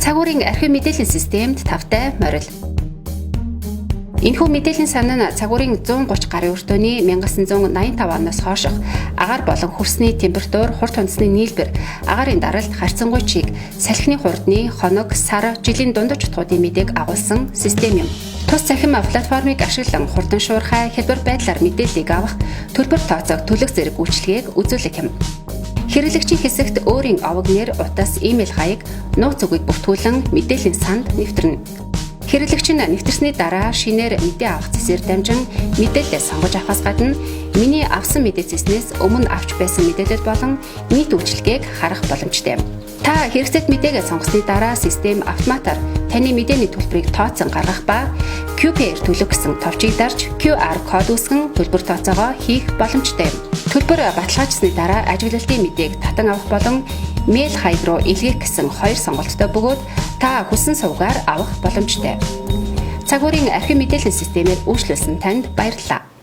Цаг уурын архив мэдээллийн системд тавтай морил. Энэхүү мэдээллийн сан нь цаг уурын 130 гарын өртөөний 1985 оноос хойших агаар болон хөрсний температур, хурд хундасны нийлбэр, агаарын даралт, харьцангуй чиг, салхины хурдны, хоног, сар, жилийн дундаж утгуудын мэдээг агуулсан систем юм. Тус цахим платформыг ашиглан хурдан шуурхай, хялбар байдлаар мэдээллийг авах, төлбөр тооцоог төлөх зэрэг үйлчилгээг үзүүлэх юм. Хэрэглэгчийн хэсэгт өөрийн овог нэр, утас, имэйл хаяг, нууц үгийг бүртгүүлэн мэдээллийн санд нэвтрэнэ. Хэрэглэгч нь нэвтэрсний дараа шинээр мэдээ авах цэсээр дамжин мэдээлэлээ сонгож авахаас гадна миний авсан мэдээ цэснээс өмнө авч байсан мэдээлэл болон нийт үйлчилгээг харах боломжтой. Та хэрэгцээт мэдээгээ сонгосны дараа систем автоматар таны мэдээний төлбөрийг тооцон гаргах ба QPR төлөх гэсэн товчийг дарж QR код үүсгэн төлбөр тооцоогоо хийх боломжтой юм. Төлбөр баталгаажсны дараа ажиглалтын мэдээг татан авах болон мэйл хаяг руу илгээх гэсэн хоёр сонголттой бөгөөд та хүссэн сувгаар авах боломжтой. Цаг уурын архив мэдээллийн системээр үйлчлүүлсэн танд баярлалаа.